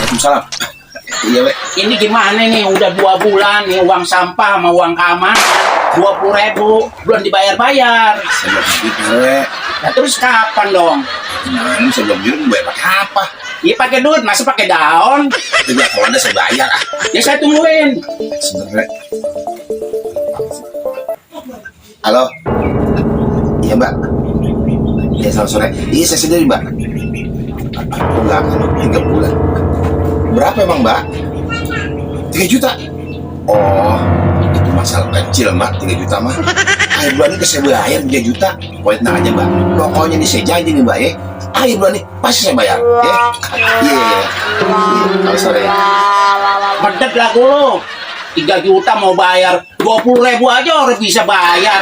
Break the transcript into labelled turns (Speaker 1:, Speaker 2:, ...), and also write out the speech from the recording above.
Speaker 1: Waalaikumsalam. Iya, Be.
Speaker 2: Ini gimana nih? Udah 2 bulan nih uang sampah sama uang keamanan 20.000 belum dibayar-bayar.
Speaker 1: Saya belum pikir, Be.
Speaker 2: Nah, terus kapan dong?
Speaker 1: Gimana saya belum jujur, bayar pakai apa?
Speaker 2: Iya pakai duit, masa pakai daun?
Speaker 1: Itu ya, kalau ada saya bayar ah.
Speaker 2: Ya saya tungguin.
Speaker 1: Sebenarnya. Halo. Iya, Mbak. Iya, selamat sore. Iya, saya sendiri, Mbak. Pulang 3 bulan. Berapa emang, Mbak? 3 juta. Oh, itu masalah kecil, Mbak. 3 juta mah. Akhir bulan ini saya bayar 3 juta. Pokoknya tenang aja, Mbak. Pokoknya nih saya janji nih, Mbak, ya. Akhir bulan ini pasti saya bayar, ya. Iya. Selamat sore.
Speaker 2: Bedet lah lu. 3 juta mau bayar 20.000 aja orang bisa bayar.